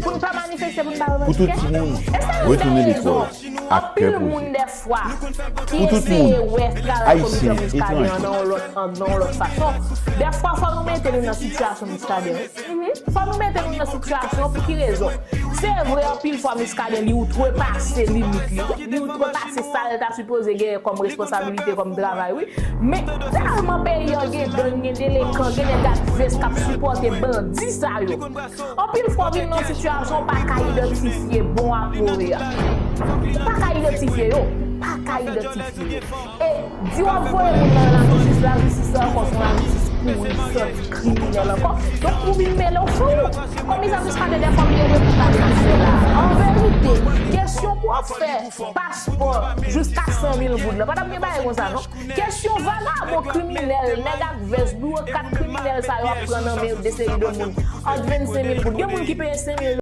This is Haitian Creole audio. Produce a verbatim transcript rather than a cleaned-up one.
Pou n pa manifeste, pou n pa revandike. Pou tout timoun retounen lekòl ak kè poze. Anpil moun dèfwa ki eseye wè travay komisyon Muscadin an nan yon lòt, nan yon lòt fason. Dèfwa fò nou mete nou nan sitiyasyon Muscadin. Fò nou mete nou nan sitiyasyon pou ki rezon? Se vre, anpil fwa Muscadin li outrepase limit li. Li outrepase sa l ta sipoze genyen kòm responsabilite, kòm travay, wi. Men tèlman peyi an gen gang, gen delekan, gen nèg ak vès k ap sipòte bandi sa yo. Anpil fwa w vin nan yon sitiyasyon w pa ka idantifye bon ak move a. Ou pa ka idantifye yo. Ou pa ka idantifye yo. E di w ap voye moun nan lajistis, lajistis la ankò se yon lajistis pouri, santi, kriminèl ankò. Donk ou vin mele w sou ou. Komisè Muscadin, dèfwa m gen de pou pale nan sijè la. An verite, kesyon pou w ap fè paspò jiska san mil goud la, pa t ap gen bagay konsa non. Kesyon vagabon kriminèl, nèg ak vès, biwokrat kriminèl sa yo ap pran nan men de seri de moun ant vennsenk mil goud. Gen moun ki peye senk mil